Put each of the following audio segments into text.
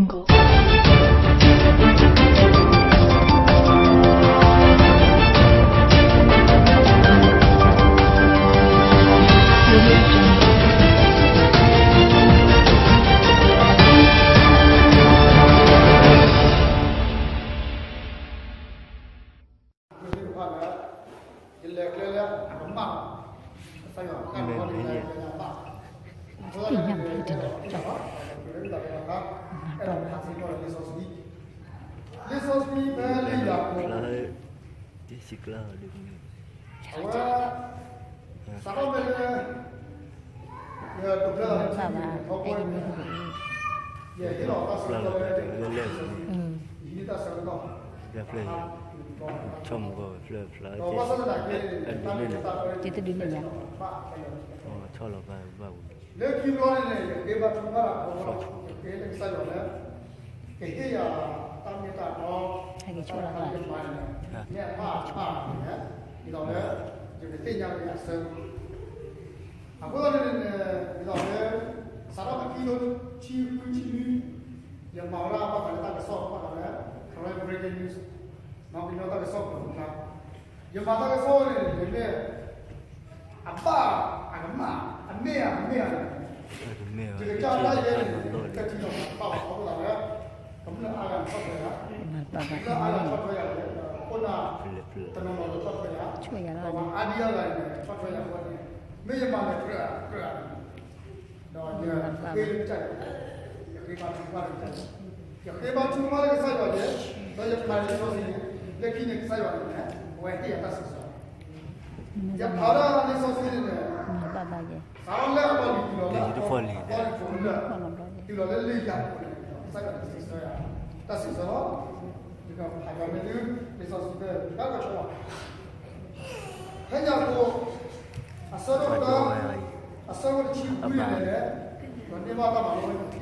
သ့ၣ်တဖၣ်လၢ ယလဲၤကျဲလၢအကမၣ် ကစၢ်ယွၤ ကစၢ်ယွၤ လံာ်စီဆှံဖဲလံာ်ယၤကိာ် အဝဲ စးထီၣ်ဖဲလၢ ယဒိးဖျါလီၤ ယဟ့ၣ်လီၤတၢ်ဆၢကတီၢ်လၢ လၢလၢ ယဟံးန့ၢ်တၢ်ဆၢကတီၢ် ဆီၣ်မူကီၢ်ဝဲဖျၢၣ်ဖျါ ဒီးဘၣ်ဆၣ်သနာ်က့ တၢ်န့ၣ် တၢ်န့ၣ် ဆီၣ်လီၤဘၣ်ဘၣ်ဝဲ လၢခံဘျီန့ၣ်န့ၣ် ယဃ့ဘါထုကဖၣ်တၢ်အဃိ ယဃ့လၢကစၢ်ယွၤလၢ ကဟ့ၣ်ယၤတၢ်မ့ၢ်တၢ်တီ တၢ်တခါလၢယမၤန့ၣ် မ့ၢ်အဘၣ်အဘၣ်န့ၣ် ဒ်သိးလၢ ယကသ့ၣ်ညါက့ၤအဆၢ အဃိသတးန့ၣ်န့ၣ် ဒ်သိးလၢ စးထီၣ်အခံလၢ ဆံဃုဆံနွံ ယမၤဝဲဒၣ်ဘၣ်ဃးလၢတၢ်ကစီၣ်ဘၣ်ဃးလၢ Karen Breaking News ဒီးကညီတၢ်ကစီၣ်ပူၤတခါ ယမၤတၢ်ကစီၣ်န့ၣ် မ့ၢ် အဘၣ်အကမၣ် အမ့ၢ်ဧါ အမ့ၢ်ဧါန့ၣ် ယကစၢ်တၢ်ယဲန့ၣ် တထံၣ်လီၤဘၣ်အဃိသတးလၢ ကမျၢၢ်အါဂၤန့ၣ်ဆီၣ်ထွဲယၤ ကမျၢၢ်အါဂၤဆီၣ်ထွဲယၤလၢ ခိၣ်နၢ် တနီၤနီၤလၢဆီၣ်ထွဲယၤ ဒီးပှၤအါဒံအါဂၤန့ၣ် ဆီၣ်ထွဲယၤအဃိန့ၣ် မ့ၢ်ယမၤန့ၣ်ကြၢးကြၢး ဒီးယဃ့လၢကစၢ်ယွၤ ယဃ့ဘါထုကဖၣ်လၢကစၢ်ယွၤ ယဃ့ဘါထုကဖၣ်လၢကစၢ်ယွၤယဲ ဒီးယဖးလံာ်စီဆှံ လၢခံန့ၣ်ကစၢ်ယွၤန့ၣ် အဝဲဟ့ၣ်ယၤတၢ်စံးဆၢ ယဖးဒၣ်လံာ်စီဆှံန့ၣ် စးထီၣ်လၢအလီၢ်လံၤတုၤလီၤလၢအလီၢ်လံၤဖိလၢ တုၤလီၤလၢလံာ်ယၤကိာ်န့ၣ် ကစၢ်ယွၤစံးဆၢယၤ တၢ်စံးဆၢလီၤ ယကဖးယွၤမ့ၢ်သု လံာ်စီဆှံဖဲ တၢ်ကဆှီ ဖဲယၤကိာ် အဆၢဒိၣ်တၢ အဆၢဖိတဆံဃုန့ၣ်လဲၣ် ပန့ၢ်ဘၣ်တၢ်မၤလိဝဲန့ၣ်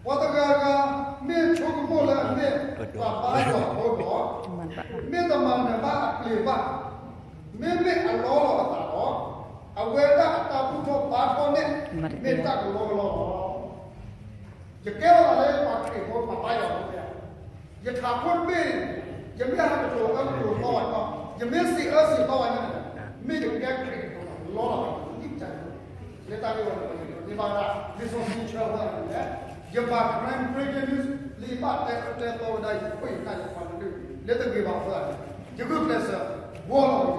ပှၤတဂၤဂၤ မ့ၢ်ဆိကမိၣ်လၢအမ့ၢ်ပှၤဘါယွၤအဃိဒီး မ့ၢ်တမၤနၢၤဘၣ်အပျ့ၤဘၣ်, မ့မ့ၢ်အလီလီၤအသးဒီး အဝဲဒၣ်အတၢ်ဘူၣ်ထီၣ်ဘါထီၣ်န့ၣ် မ့ၢ်တၢ်ကလီကလီလီၤ. ယကဲထီၣ်သးလၢပှၤခရံာ်ဖိ ပှၤဘါယွၤဖိ ယထးခိၣ်တဘ့ၣ်န့ၣ် ယမ့ၢ်ဟးကတိၤအၢကတိၤသီဘၣ်န့ၣ်, ယမ့ၢ်စံးအၢစံးသီဘၣ်န့ၣ်, မ့ၢ်ယကဲခရံာ်ဖိလီၤလီၤ လၢတၢ်ဂ့ၢ်ဝဲန့ၣ် ယဘၣ်ဒၣ် လံာ်စီဆှံဆၢဝဲဒၣ်န့ၣ် ယဘၣ် Karen Breaking News လံာ်ဘၣ်တဲအၢတဲသီဝဲဒၣ်ယခိၣ်ယနၢ်ယပှၤကလုာ် လၢတဂ့ၤဘၣ်အဃိသတးန့ၣ် ယဂုာ်ကျဲးစၢး ဘှီလီၤက့ၤယ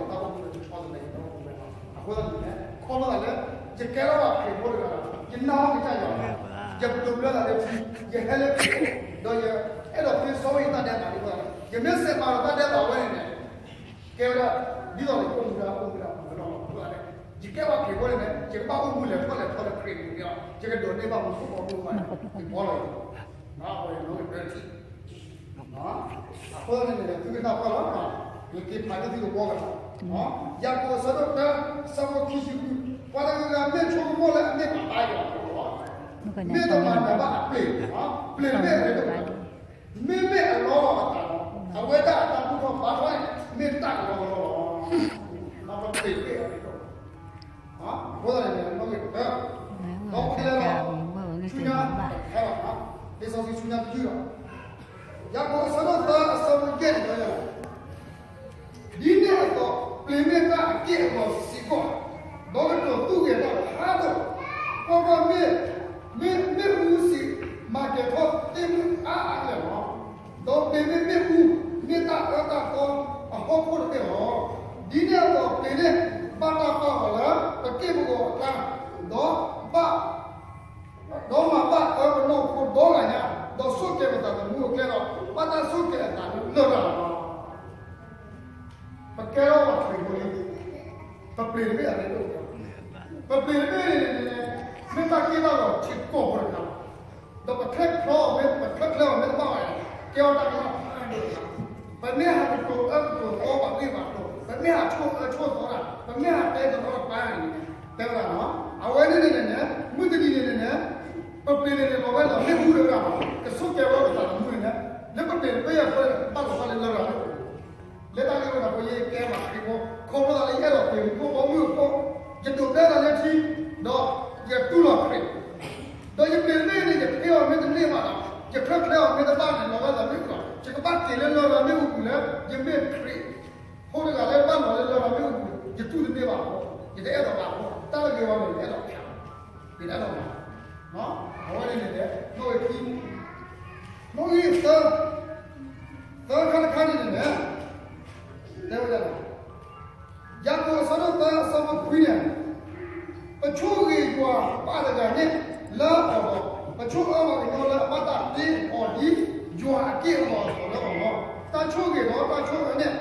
တၢ်အိၣ်မူလၢယဆီတလဲအံၤ အဃိသတးန့ၣ် ခီဖျိသးလၢ ယကဲထီၣ်ဘၣ်ခရံာ်ဖိတဂၤဒီး ယနာ်အီၤကစၢ်ယွၤ ယပဒိးဘျၢသးလၢထံ ယဟဲလၢခရံာ်ဖိ ဒီးယအဲၣ်ဒိးသ့စီဝဲယတၢ်ဒဲးဘးအဃိသတးန့ၣ် ယမ့ၢ်စဲးပာ်ဒီးတၢ်ဒဲးဘးဝဲန့ၣ်န့ၣ် ကဲဝဲဒၣ် ဒ်သိးယအိၣ်မူဒၣ်အိၣ်မူဒၣ်ပှၤကညီလီၤ. အဃိသတးန့ၣ် ယကဲဘၣ်ခရံာ်ဖိန့ၣ်န့ၣ် ယကဘၣ်အိၣ်မူလဲၤထီၣ်လဲၤထီလၢခရံာ်ပူၤန့ၣ်ဒီး ယကဒိးန့ၢ်ဘၣ်မူခိၣ်ဘီမုၢ်ဘၣ်န့ၣ် ယဘှီလီၤယ အဃိန့ၣ်န့ၣ် သုကနၢ်ပၢၢ်လီၤ ယက့ၤဖးလၢသုကဘှီကဒီး ယၤကိာ်အဆၢဒိၣ်တၢ အဆၢဖိခံဆံဃု ပှၤတဂၤဂၤမ့ၢ်ဆိကမိၣ်လၢအမ့ၢ်ပှၤဘါယွၤအဃိဒီး မ့ၢ်တမၤနၢၤဘၣ်အပျ့ၤ, ပျ့ၤတဘ့ၣ်အရ့ဒိၣ် မ့မ့ၢ်အလီလီၤအသးဒီး အဝဲဒၣ်အတၢ်ဘူၣ်ထီၣ်ဘါထီၣ်န့ၣ် မ့ၢ်တၢ်ကလီကလီလီၤ. ပျ့ၤတဘ့ၣ်အရ့ဒိၣ် အဃိသတးန့ၣ် မ့ၢ်ဂ့ၤတၢ် ဒီးခဲလၢာ်လီၤ ဆူညါတဟဲဘၣ် လံာ်စီဆှံဆူညါတယုၢ်လီၤ ယၤကိာ်အဆၢဒိၣ်သၢ အဆၢဖိယဲၢ်န့ၣ်တဲဝဲဒၣ် ဒ်န့ၣ်အသိး ပျ့ၤမ့ၢ်တၢ်အက့ၢ်အဂီၤစ့ၢ်ကီး, ဒီးကတိၤသူၣ်ဂဲၤတၢ်ဖးဒိၣ်, ကွၢ်ကွၢ်, မ့ၢ်, မ့ၢ်, မ့ၣ်အူစံး မၤကဲၤထီၣ်သ့ၣ်မုၢ်အါအါကလဲာ်လီၤ. ဒီးပျ့ၤမ့ၢ်မ့ၣ်အူ, မ့ၢ်တၢ်အၢတၢ်သီအဟီၣ်ခိၣ်တဘ့ၣ်လီၤ. ဒ်န့ၣ်အသိး ပျ့ၤန့ၣ် ဘၣ်တၢ်ပာ်အီၤလၢ ပက့ၢ်ပဂီၤအကျါ, ဒီးဘၣ် ဒီးမၤဘၣ်အၢပနီၢ်ခိဒီဂၤညါ, ဒီးဆိၣ်ကဲၤပသးသမူအကျဲဒီး ဘၣ်တၢ်ဆိၣ်ကဲၤအသးလၢလရာ်လီၤ. ပကဲထီၣ်ပှၤခရံာ်ဖိလံ, ပပျ့ၤတဘ့ၣ်အရ့ဒိၣ်, ပပျ့ၤတဘ့ၣ်န့ၣ် မ့ၢ်တၢ်က့ၢ်တၢ်ဂီၤထံကီၢ်ဖိတခါလီၤ. ဒီးပချဲၣ်ချီအီၤမ့ၢ်, ပချဲၣ်ချီအီၤမ့ၢ်တဘၣ်ဘၣ်န့ၣ် ကဲထီၣ်တၢ်ကမၣ်ဖးဒိၣ်တခါလီၤ. ပမ့ၢ်ဟးကတိၤအၢကတိၤသီပှၤဂ့ၢ်ပှၤကျိၤ, ပမ့ၢ်ဟးဆိၣ်အၢဆိၣ်သီတၢ်, ပမ့ၢ်ဟးတဲသရီတပၤန့ၣ် တဲဝဲဒၣ်လီၤ. အဝဲန့ၣ်န့ၣ်န့ၣ် မုၢ်တနံၤန့ၣ်န့ၣ် ပပျ့ၤန့ၣ်န့ၣ် လီၤဝဲလီၤမ့ၣ်အူတဂၤလီၤ. ကဆိၣ်ကဲၤဝဲပသးသမူန့ၣ်န့ၣ် လၢပပျ့ၤတဘ့ၣ်အဃိန့ၣ် ဘၣ်လီၤဘၣ်လၢလရာ်လၢ လၢတၢ်ဂ့ၢ်ဝဲဒၣ်အဃိ ယကဲဘၣ်ခရံာ်ဖိ ခီဖျိသးလၢယအဲၣ်ဒိးပျ့ၤမူခိၣ်ဘီမုၢ်အဃိ, ယဒိးဘျၢသးလၢထံ, ဒီးယတူၢ်လိာ်ခရံာ်, ဒီးယပျ့ၤတဘ့ၣ်န့ၣ် ယဖ့အီၤမ့ၢ် ဘၣ်ဒီး ယချၢချၢအီၤမ့ၢ်တဘၣ်န့ၣ် လီၤဝဲလၢမ့ၣ်အူပူၤလီၤ. ယကဘၣ်က့ၤလၢလရာ်မ့ၣ်အူပူၤလၢ ယမ့ၢ်ခရံာ်ဖိတဂၤလၢဘၣ်လီၤလၢလရာ်မ့ၣ်အူပူၤ, ယတူၢ်တန့ၢ်ဘၣ်အဃိ, ယတအဲၣ်ဒိးဘၣ်အဃိ, တၢ်လၢဂ့ၤဝဲန့ၣ် ယအဲၣ်ဒိးဖျါ, ယတအဲၣ်ဒိးဘၣ်. အဝဲန့ၣ်န့ၣ် နီၣ်ဂံၢ်ခံ, နီၣ်ဂံၢ်သၢ, သၢခါတခါန့ၣ်န့ၣ် တဲဝဲဒၣ် ယၤကိာ်အဆၢဒိၣ်သၢအဆၢဖိခွံန့ၣ်, ပဆိၣ်ဂ့ၤယွၤပၢ်တဂၤန့ၣ်လၢအီၤဒီး, ပဆိၣ်အၢပှၤကညီလၢအဘၣ်တၢ်တ့အီၤဒ်ယွၤအက့ၢ်အဂီၤအသိးလၢအီၤလီၤ. တၢ်ဆိၣ်ဂ့ၤဒီးတၢ်ဆိၣ်အၢန့ၣ်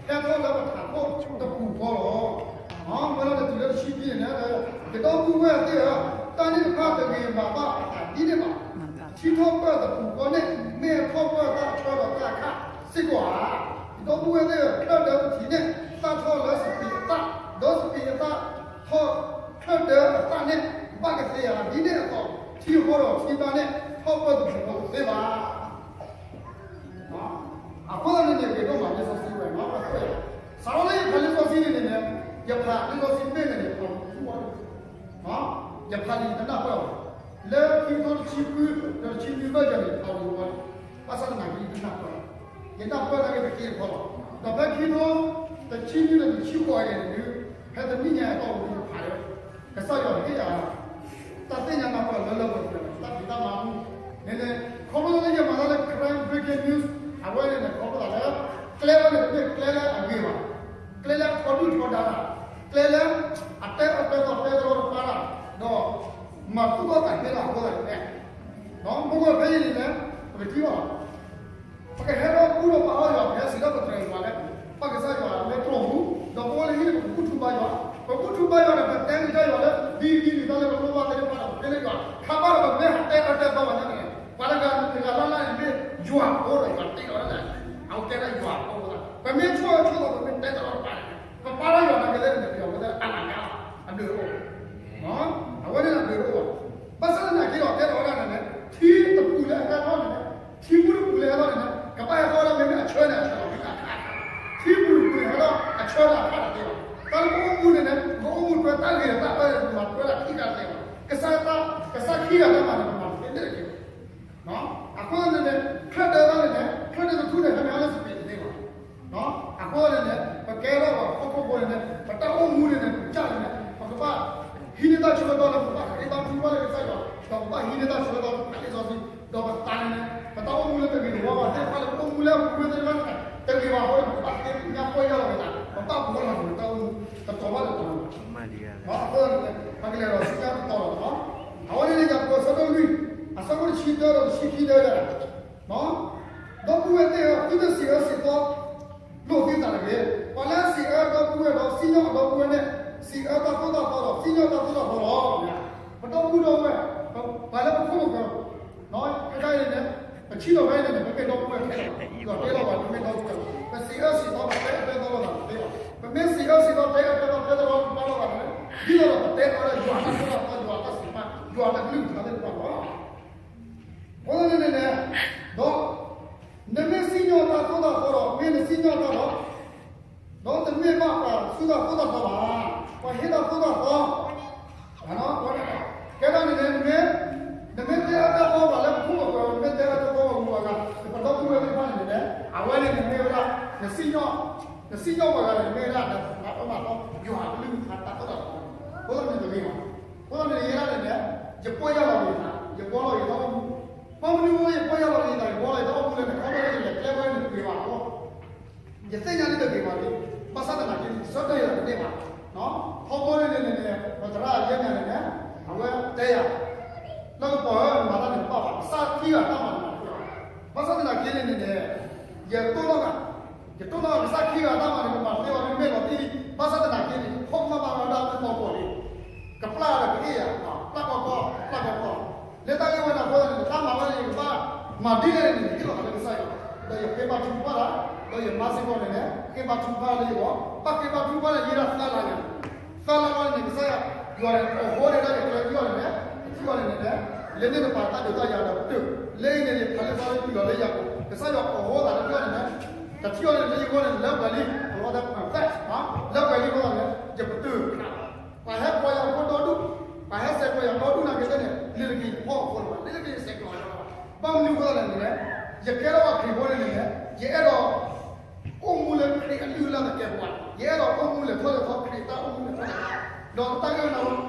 ဟဲထီၣ်လၢပထးခိၣ်တပူၤဃီလီၤ. မ့ၢ်လီၤတတုၤလၢတဆံခံန့ၣ်, ယဒီပုၢ်ဝဲၢ်သ့ၣ်ဧၢ, တၢ်န့ၣ်တဖၣ်တဂ့ၤမၤဘၣ်အသးဒ်န့ၣ်ဘၣ်. ထံထီၣ်ပၢၢ်တပူၤဃီန့ၣ် မ့ၢ်ထီၣ်ပၢၢ်တၢ်ဆၢဒီးတၢ်အခၣ်စ့ၢ်ကီးဧါ. ယဒီပုၢ်ဝဲၢ်သ့ၣ်ဧၢ, ချၢၣ်ဒၢပထံန့ၣ် သၣ်ထီၣ်လၢစပံးအသၣ်, ဒီးစပံးအသၣ်ထီၣ်ချၢၣ်ဒၢအသၣ်န့ၣ် ဘၣ်ကသ့ဧါ. ဒ်န့ၣ်အသိး ထံဃီဒီးထံဘါန့ၣ် ထီၣ်ပၢၢ်တပူၤဃီတသ့ဘၣ်. အဃိသတးန့ၣ်န့ၣ် ဂ့ၤဒိၣ်မးလံာ်စီဆှံဝဲ, စးထီၣ်လၢယဖးလံာ်စီဆှံန့ၣ်န့ၣ်, ယဖးလံာ်စီဆှံဘ့ၣ်န့ၣ်န့ၣ် ယဖးလံာ်စီဆှံန့ၣ် ယဖးလံာ်ယတနၢ်ပၢၢ်ဘၣ်. လၢခံကထိတဆံဃု ဒီးတဆံနွံဘၣ်ယၤန့ၣ် ယဖးလံာ်ဝဲ, ဘၣ်ဆၣ်သနာ်က့ယတနၢ်ပၢၢ်ဘၣ်. ယနၢ်ပၢၢ်တၢ်ဂ့ၢ်တက့ၢ်အဂီၢ်လီၤ. ဒီးဖဲခံကထိတဆံနွံဒီးတဆံဃိးအံၤန့ၣ်ဒုး, ဖဲတနံၣ်ညါအတီၢ်ပူၤန့ၣ် ယဖးလၢ ကစၢ်ယွၤဟ့ၣ်ယၤ တၢ်သ့ၣ်ညါနၢ်ပၢၢ်လၢလၢပှဲၤပှဲၤ တၢ်ဖံးတၢ်မၤမူ န့ၣ်န့ၣ်, ခီဖျိလၢယမၤတၢ်လၢ crime breaking news အဝဲန့ၣ်န့ၣ် ခီဖျိသးလၢ ကျဲဝဲန့ၣ်တမ့ၢ်ကျဲလၢအဂ့ၤဘၣ်, ကျဲလၢအထီဒုၣ်ထီဒါတၢ်, ကျဲလၢအတဲအၢတဲသီတဲတရီတပါတၢ်, ဒီးမၤသူၣ်ထီၣ်သးဟ့တၢ်အဃိသတးန့ၣ်, မ့ၢ်ဝဲဖဲအံၤန့ၣ်န့ၣ် ပကထံၣ်ဘၣ် ပကဟဲထီၣ်ဘူၣ်ထီၣ်ဘါထီၣ်ယွၤ, ပဟဲစံးထီၣ်ပတြၢၤယွၤလၢ ပၢ်ကစၢ်ယွၤလၢတြီၢ်ပူၤ, ဒီးပအိၣ်လၢဟံၣ်န့ၣ် ပကဘူၣ်ထီၣ်ဘါယွၤ, ပဘူၣ်ထီၣ်ဘါယွၤဒီး ပတဲကစၢ်ယွၤလၢ ဒ်အံၤဒ်နုၤတၢ်လၢပလိၣ်ဘၣ်သ့ၣ်တဖၣ်ဒီး ပတဲလၢယွၤ, ခါဘၣ်ဒီးပမ့ၢ်ဟးတဲအၢတဲသီဘၣ်ညါန့ၣ်, ပှၤတဂၤတဂၤလၢ်လၢ်န့ၣ်မ့ၢ်ယွၤအဖိဒီးယွၤတ့လီၤလၢ်လၢ်, အဝဲကဲဒၣ်ယွၤအဖိသး, ပမ့ၢ်ဆိၣ်အၢဆိၣ်သီ ပမ့ၢ်တဲတၢ်လီၤတဖၣ်န့ၣ် ပပာ်ထီၣ်ယွၤနာ်က့သ့ၣ်န့ၣ် ပယီၤဖိသ့ၣ်အလၤကါလီၤ, အဒုးတအိၣ် အဝဲန့ၣ်အဒုးတအိၣ်ဘၣ်. ဘၣ်ဆၣ်သနာ်က့ဒီး တဲထီၣ်ဝဲဒၣ်န့ၣ်န့ၣ်, ထံတပူၤလၢအဟဲထီၣ်န့ၣ်န့ၣ်, ထံမူတပူၤလၢဟဲထီၣ်န့ၣ်န့ၣ် ကဘၣ်ဟဲထီၣ်ဝဲဒၣ် မ့မ့ၢ်အဆၢန့ၣ် အဆၢလီၤမ့ၢ်အခါ, ထံပူၤတပူၤန့ၣ် ဟဲထီၣ်အဆၢလီၤအခါတသ့ဘၣ်. တၢ်လၢပအိၣ်မူန့ၣ်န့ၣ် ပကအိၣ်မူထွဲတၢ်ဂ့ၤဒီးတၢ်အၢန့ၣ် ပမၤထွဲဒၣ်ခံခါတသ့ဘၣ်. ကစၢ်တၢ်, ကစၢ်ခံဂၤတၢ်မၤန့ၣ် ပမၤတသ့န့ၣ်တက့ၢ်. အဃိန့ၣ်န့ၣ် ချၢၣ်ဒၢတၢ်န့ၣ်န့ၣ် ချၢၣ်ဒၢတထူၣ်န့ၣ် ဟဲမ့ၢ်ဟဲလၢစပံးတသ့ဘၣ်. အဃိန့ၣ်န့ၣ် ပကဲထီၣ်ပှၤဟီၣ်ခိၣ်ဖိန့ၣ်န့ၣ် ပတၢ်အိၣ်မူန့ၣ်န့ၣ် ပကစၢ်န့ၣ်န့ၣ် ပကဘၣ်ဟံးန့ၢ်တၢ်ဆၢကတီၢ်လၢပဘၣ်ဃ့ဘါထုကဖၣ်လၢကစၢ်ယွၤ, ဒီးပဘၣ်ဟံးန့ၢ်တၢ်ဆၢကတီၢ်လၢပဖးလံာ်စီဆှံ, ဒီးပသးန့ၣ်န့ၣ် ပတၢ်အိၣ်မူလၢတဂ့ၤတဝါဘၣ်သ့ၣ်တဖၣ်လၢပအိၣ်မူလၢအပူၤဝဲသ့ၣ်တဖၣ်န့ၣ် တဂ့ၤဘၣ်အဃိန့ၣ် ပဘၣ်သ့ၣ်ညါပီၢ်ယၢ်လီၤက့ၤသး, ပဘၣ်ပှဲၤလီၤက့ၤပတၢ်အိၣ်မူ တတီၤဘၣ်တတီၤလီၤ. အဃိန့ၣ် ပကလဲၤဒီးစံၣ်ညီၣ်တတီၤလီၤ. အဝဲန့ၣ်န့ၣ် ယၤကိာ်အဆၢဒိၣ်လွံၢ် အဆၢဖိတဆံတၢဒီးတဆံခံတၢယၤ ဒီပုၢ်ဝဲၢ်သ့ၣ်ဧၢ, သုတစံးအၢစံးသီလိာ်သုသးတဂ့ၤ. ပှၤလၢအစံးအၢဒီပုၢ်ဝဲၢ်ဒီးစံၣ်ညီၣ်အဒီပုၢ်ဝဲၢ်န့ၣ် စံးအၢတၢ်သိၣ်တၢ်သီဒီးစံၣ်ညီၣ်တၢ်သိၣ်တၢ်သီလီၤ. ပဒီပုၢ်ဒီဝဲၢ်, ပှၤလၢပခိၣ်ပဃၢၤ, ခဲခါအံၤန့ၣ် ပထံၣ်လိာ်ဝဲအံၤန့ၣ် ပမ့ၢ်ဒီပုၢ်ဝဲၢ်ခဲလၢာ်, ယွၤတဲလီၤပှၤ ပမ့ၢ်ဒီပုၢ်ဝဲၢ်, ပစံးအၢစံးသီ ပတဲအၢတဲသီလိာ်သးတသ့ဘၣ်. ပမ့ၢ်စံးအၢစံးသီ တဲအၢတဲသီ တဲတရီတပါလိာ်သးန့ၣ် ဒ်သိးဒီးပတဲအၢလၢယွၤတၢ်သိၣ်တၢ်သီ ယွၤတၢ်စံးပာ် ယွၤတကလုၢ်ကထါသ့ၣ်တဖၣ်လီၤ. အဃိသတးန့ၣ်န့ၣ်, ဒီး နမ့ၢ်စံၣ်ညီၣ်တၢ်သိၣ်တၢ်သီဒီး မ့ၢ်နစံၣ်ညီၣ်တၢ်ဒီး ဒီးတမ့ၢ်ဘၣ်ပှၤဆူတၢ်သိၣ်တၢ်သီဘၣ်, ပှၤဟ့ၣ်တၢ်သိၣ်တၢ်သီ, ကဲဒၣ်န့ၣ်န့ၣ် နမ့ၢ်, နမ့ၢ်တဲအၢတဲသီပှၤလၢပခိၣ်ပဃၢၤ, နမ့ၢ်တဲအၢတဲသီပှၤဂုၤပှၤဂၤ, ပဒီပုၢ်ဝဲၢ်သ့ၣ်တဖၣ်န့ၣ်န့ၣ်, အဝဲန့ၣ်န့ၣ်မ့ၢ်ဝဲဒၣ် နစံၣ်ညီၣ်, နစံၣ်ညီၣ်ပှၤဂၤန့ၣ် မ့ၢ်ဝဲဒၣ်နမၤအၢမၤသီ ယွၤအကလုၢ်ကထါတၢ်သိၣ်တၢ်သီ, အဃိသတးန့ၣ်တဂ့ၤဘၣ်. အဃိသတးန့ၣ် ယဲဒၣ်န့ၣ်န့ၣ်, ယပီၢ်ယၢ်လီၤက့ၤယသး, ယဘှီလီၤက့ၤတၢ်အိၣ်မူ, ဘၣ်မနုၤအဃိ ယပီၢ်ယၢ်လီၤက့ၤယသး ယဘှီလီၤက့ၤတၢ်အိၣ်မူလဲၣ်န့ၣ် ခီဖျိလၢယလဲၤကျဲဝဲန့ၣ်တဂ့ၤဘၣ်အဃိ ယသ့ၣ်ညါလၢတဂ့ၤဘၣ်လံ, ဘၣ်ဆၣ်သနာ်က့န့ၣ် ယဆၢတဲာ်ယၤတန့ၢ်ဘၣ်. ထီဘိန့ၣ်န့ၣ်န့ၣ် ပသရၣ်ယဲၢ်ညါန့ၣ်န့ၣ် အဝဲတဲယၤ, လၢကပီၤဧၢ နမၤတၢ်န့ၣ်တဘၣ်ဘၣ်, ကစၢ်ခံဂၤတၢ်မၤန့ၣ်မၤတသ့ဘၣ်. ဘၣ်ဆၣ်သနာ်က့န့ၣ်န့ၣ်န့ၣ် ယတိၢ်နီၣ်ဘၣ်, ယတိၢ်နီၣ်ဘၣ် ကစၢ်ခံဂၤတၢ်မၤန့ၣ် ပမၤတသ့ဘၣ် မ့မ့ၢ်လီၤတံၢ်လံ, ဘၣ်ဆၣ်သနာ်က့န့ၣ် ခိၣ်ကမၣ်ဘၣ်ဝဲဒၣ်သ့ၣ်သီကီၢ်လံ, ကပျၢ်ဒီးကအ့ၣ်ယၤ, ပျၢ်ကီကီ, ပျၢ်ကီကီ လၢတၢ်ဂ့ၢ်ဝဲန့ၣ်အဃိန့ၣ် တၢ်မၤဝဲန့ၣ် ယကဘၣ်မၤဒ်လဲၣ်န့ၣ် ယဟ့ၣ်လီၤသးလၢကစၢ်ယွၤ, ဒီးယဃ့ဘါထုကဖၣ်တၢ်, ဒီးယမါစ့ၢ်ကီးန့ၣ်န့ၣ် ဃ့ဘါထုကဖၣ်လၢယဂီၢ်, ဘၣ်ဃ့ဘါထုကဖၣ်လၢယဲဒၣ်သၢလါန့ၣ်, သၢလါဝဲန့ၣ် ကစၢ်ယွၤန့ၣ် အိးထီၣ်ဒၣ်ယကျဲထံအီၤန့ၣ်န့ၣ်, ထံအီၤန့ၣ်န့ၣ်န့ၣ်, လၢန့ၣ်တပၤတၢ်ဒုးတၢ်ယၤဒီးပတုာ်, လၢအံၤန့ၣ် ယဖးလံာ်စီဆှံတုၤလီၤလၢယၤကိာ်, ကစၢ်ယွၤအိးထီၣ်သးလၢထံအီၤန့ၣ်န့ၣ်, တထံအီၤန့ၣ်လၢယဂီၢ်န့ၣ် လၢပှဲၤလံ, အဝဲဒၣ် perfect လၢပှဲၤလံအဃိသတးန့ၣ် ယပတုာ် ပှၤဟဲကွၢ်ယၤဖိဒီဒူၣ်, ပှၤဟဲဆဲးကွၢ်ယၤဒီဒူၣ်နာ်က့သ့ၣ်န့ၣ် လံၤတက့ၤယဖီအဃိလီၤ, လံၤတက့ၤယဆဲးကျိးယၤလီၤ. န့ၣ်, ယကဲထီၣ်ပှၤခရံာ်ဖိန့ၣ်န့ၣ်, ယအဲၣ်ဒိး အိၣ်မူလၢခရံာ်အလုၢ်အလၢ်သကဲးပဝး, ယအဲၣ်ဒိးအိၣ်မူလဲၤထီၣ်လဲၤထီခရံာ်တၢ်အိၣ်မူန့ၣ်,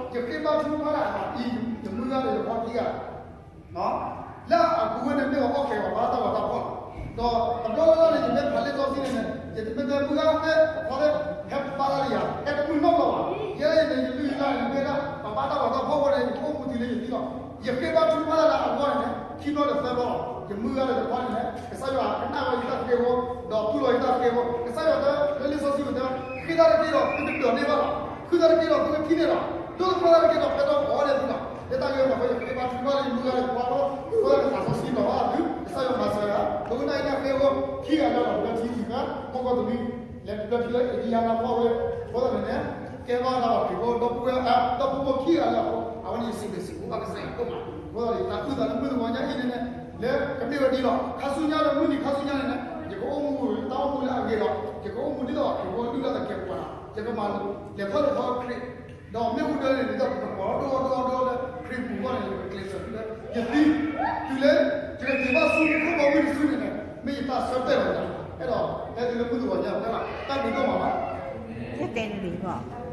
ဒီးတၢ်ဂ့ၢ်န့ၣ် ယဃ့ဘါထုကဖၣ်တၢ်အံၤ ယမုၢ်ဂၤဒီးယဖီခံဂၤ လၢအပူၤဝဲန့ၣ်မ့ၢ်အီၣ်ကဲၤပှၤဘါတၢ်ဂီၤတၢ်ဖီၣ်လီၤ. ဒီးတဘျီလၢ်လၢ်န့ၣ် ယမ့ၢ်ဖးလံာ်စီဆှံန့ၣ်န့ၣ် ယတမ့ၢ်တဲမုၢ်ဂၤဟဲအဖီသ့ၣ် ဟဲဘါတၢ်လၢယၤ ဟဲတမုာ်နီတဘျီဘၣ်. ယဲဒၣ်အံၤန့ၣ် ယလုၢ်ယလၢ်န့ၣ် မ့ၢ်ဒၣ်ပှၤဘါတၢ်ဂီၤတၢ်ဖီၣ်အဃိန့ၣ် ယကအိၣ်မူတုၤလၢယသံလီၤ. ယဃ့ဘါထုကဖၣ်တၢ်လၢအဂီၢ်န့ၣ်န့ၣ် ခံဘျီတသၢဘျီလီၤ. ယမုၢ်ဂၤဒီးယဖီန့ၣ်န့ၣ် ကစၢ်ယွၤကနၣ်ဝဲယတၢ်ဃ့အဃိ ဒီးတူၢ်လိာ်ယတၢ်ဃ့အဃိ ကစၢ်ယွၤတဲလၢလံာ်စီဆှံပူၤတဲ ဃ့တၢ်တက့ၢ်ဒီးသုကဒိးန့ၢ်ဘၣ်လီၤ. ဃုတၢ်တက့ၢ်ဒီးသုကထံၣ်န့ၢ်လီၤ. ဒိၣ်တဖျၢၣ်တၢ်တက့ၢ်ဒီး ပဲတၢ်အီၣ်ဝဲဒၣ်သုလီၤ. လၢတၢ်ဂ့ၢ်န့ၣ်အဃိ ယဃ့ဘါထုကဖၣ်လၢယမုၢ်ဂၤဒီးယဖီအဃိ ဃိသတးန့ၣ် သးစီဆှံလီၤဘၣ်သု ကစၢ်ယွၤမၤစၢၤယၤ ပကနၣ်ယတၢ်ဃ့အဃိ ခံဂၤလၢလီၤ ပကထံၣ်သုခါ မီၢ်ကီၢ်တမံၤ လဲၤတဖျၢၣ်ထံလၢအ့ဒံယါနါဖီၣ်ဝဲ အဃိသတးန့ၣ်န့ၣ် ကဲဘၣ်တၢ်ဘၣ်ခရံာ်ဖိ ဒီပုၢ်ဝဲၢ် ဒီပုၢ်ဝဲၢ်ခံဂၤလၢအဃိ အဝဲန့ၣ်ယစံးဘျုးစံးဖှိၣ်ဘၣ်ကစၢ်ယွၤဒိၣ်မး. အဃိသတးန့ၣ် တၢ်အုၣ်သးလၢမုၢ်တဂီၤညါအံၤန့ၣ်န့ၣ် လၢကမ့ၢ်ဝဲဒ်လီၤ ခါဆူညါဒီးမုၢ်နံၤခါဆူညါန့ၣ်န့ၣ် ယကအိၣ်မူတၢ်အိၣ်မူလၢအဂ့ၤဒီး ယကအိၣ်မူဒ်သိးခရံာ်ဖိလုၢ်လၢ်သကဲးပဝးဒီး ယကမၤလဲၤထီၣ်လဲၤထီခရံာ် ဒီးမ့ၣ်အူဒၢန့ၣ် ဒ်သိးပကပီၤဒိၣ်အီၣ်ဒိၣ်အီၣ်ဒိၣ်အီၣ်လၢခရံာ်ပူၤအဂီၢ်န့ၣ် ယကကျဲးစၢးလၢယသံ တုၤလၢ ယကက့ၤဘၣ်ဆူယခိၣ်ဘီမုၢ်တစုန့ၣ်န့ၣ် မ့ၢ်ယတၢ်ဆၢတဲာ်လီၤယၤ အဲၣ်ဒိး ဟဲတုၤလၢမုၢ်တဂီၤညါ တၢ်ဘျုးဒိၣ်မးလီၤ. ယတဲနလံဘၣ်